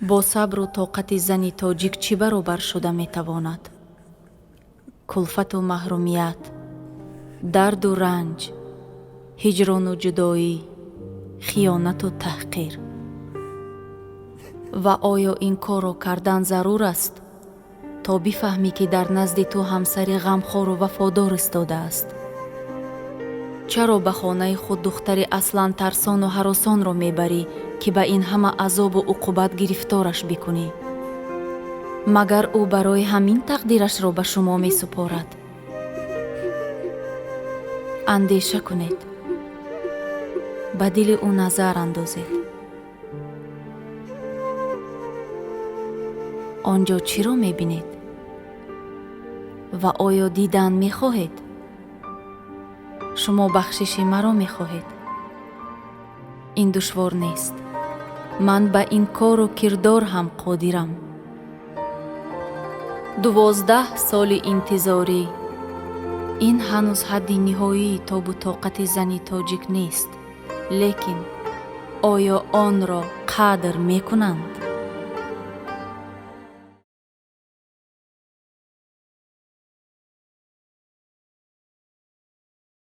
Бо сабру тоқати зани тоҷик чӣ баробар шуда метавонад? Кулфату маҳрумият, дарду ранҷ, ҳиҷрону ҷудоӣ, хиёнату таҳқир. Ва оё ин корро кардан зарур аст, то бифаҳмӣ, ки дар назди ту ҳамсари ғамхору вафодор истодааст? Чаро ба хонаи худ духтари аслан тарсону ҳаросонро мебарӣ, ки ба ин ҳама азобу уқубат гирифтораш бикунӣ? Магар ӯ барои ҳамин тақдирашро ба шумо месупорад? Андеша кунед, ба дили ӯ назар андозед. Он ҷо чиро мебинед ва оё дидан мехоҳед? Шумо бахшиши маро мехоҳед? Ин душвор нест. Ман ба ин кору кирдор ҳам қодирам. 12 соли интизорӣ ин ҳанӯз ҳадди ниҳоии тобу тоқати зани тоҷик нест, лекин оё онро қадр мекунанд?